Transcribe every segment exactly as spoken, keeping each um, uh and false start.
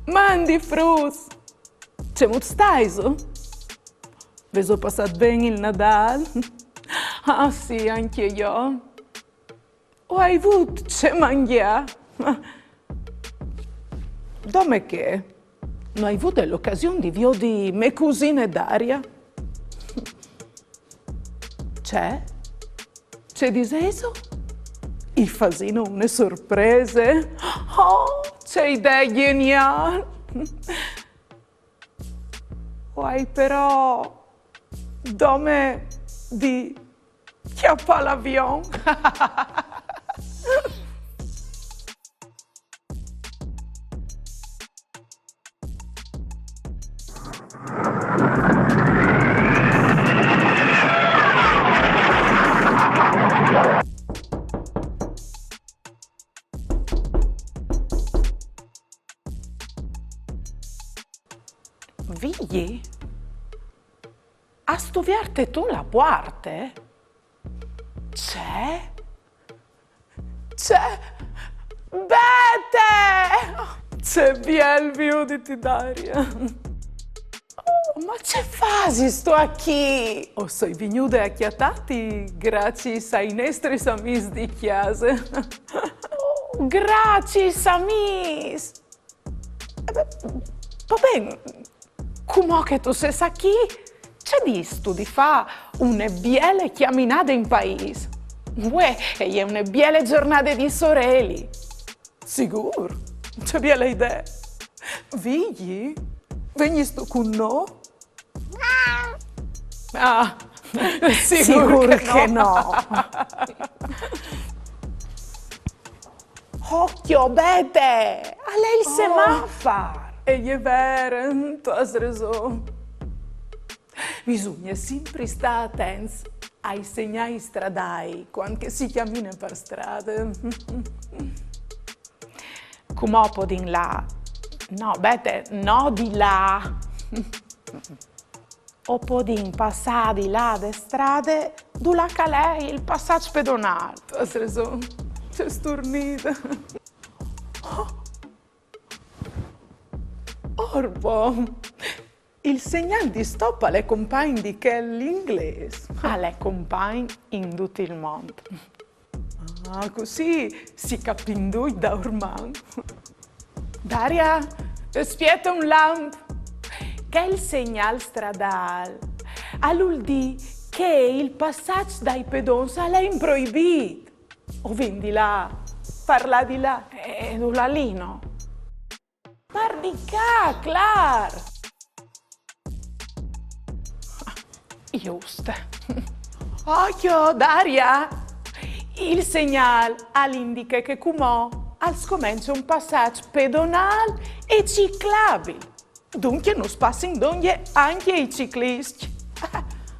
Mandi fruts! Cemût staiso? Vêso passât ben il Nadâl? Ah sì, ancje jo. O ai vût ce mangjâ. Dome che no ai vût la ocasion di viodi mê cusine Daria. Ce? Ce disêso? I fasìno une sorprese? Oh, ce idee gjeniâl! O ai però dome di cjapâ l'avion. Vigji? Âstu vierte tu la puarte? Ce? Ce? Bete! Ce biel vioditi, Daria! Oh, ma ce fasistu achì? O soi vignude a cjatâti graciis ai nestris amîs di cjase. Oh, graciis amîs! Eh ben, va ben, cumò che tu sês achì, ce distu di fâ une biele cjaminade in paîs? Vuê e je une biele zornade di soreli. Sigûr, ce biele idee. Vigji, vegnistu cun nô? Ah, sigûr che no. Ocjo, Bete, al è il semafar. E je vere, tu âs reson. Bisugne simpri stâ atents ai segnâi stradâi cuant che si cjamine par strade. Cumò o podìn lâ. No, Bete, no di là. O podìn passâ di là de strade, dulà che al è il passaç pedonâl. Tu âs reson, ce sturnide. Orpo! Il segnâl di stop al è compagn di chel inglês. Al è compagn in dut il mont. Ah, cussì si capìn ducj daurman. Daria, spiete un lamp. Chel segnâl stradâl al vûl dî che il passaç dai pedons al è improibît. O vin di lâ, par lâ di là. E dulà lì, no? Par di ca, clâr! Just. Ocjo, Daria! Il segnâl al indiche che cumò al scomence un passaç pedonâl e ciclabil. Duncje nus passin dongje ancje i cicliscj.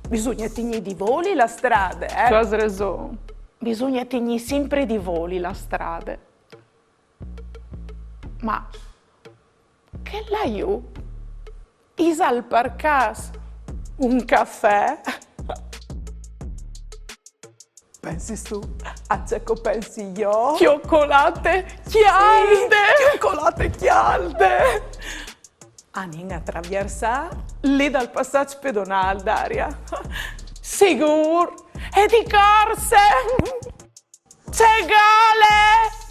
Bisugne tignî di voli la strade, eh? Tu âs reson. Bisugne tignî simpri di voli la strade. Ma chel là jù, isal par câs un cafè? Pensistu a ce che o pensi jo? Cjocolate cjalde! Sì, cjocolate cjalde! Anìn a traviersâ li dal passaç pedonâl, Daria. Sigûr! E di corse! Ce gole!